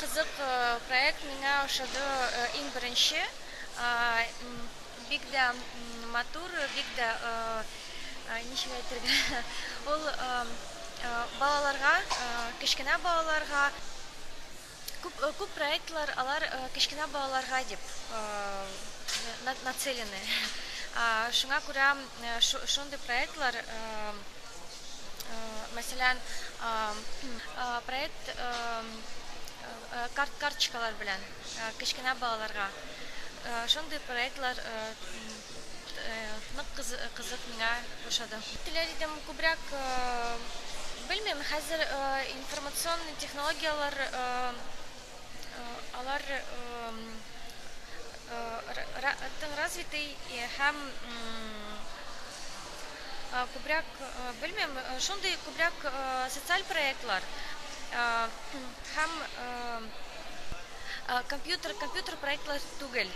кызык проект, миңа ошады иң беренче. Бик дә матур, бик дә, ничек әйтергә, ул балаларга, кечкенә балаларга, күп, күп проектлар алар кечкенә балаларга дип нацелены. Шуңа күрә шундый проектлар, мәсәлән, проект карточкалар белән кечкенә балаларга. Шундый проектлар нык кызык, миңа ошады. Теләр идем күбрәк, белмим, хәзер информационный технологияләр алар развитый һәм күбрәк, белмим, шундый күбрәк социаль проектлар һәм компьютер проектлар түгел.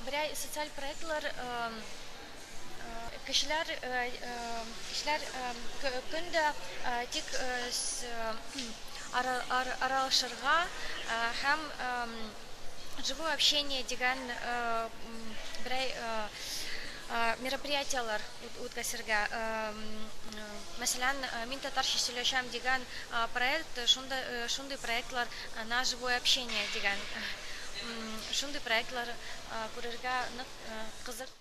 Берәй социаль проектлар, кешеләр көн дә тик аралашырга һәм живое общение дигән берәй мероприятиеләр үткәрергә. Мәсәлән, «Мин татарча сөйләшәм» дигән проект, шундый проектлар на живое общение дигән шундый проектлар күрергә нык кызык.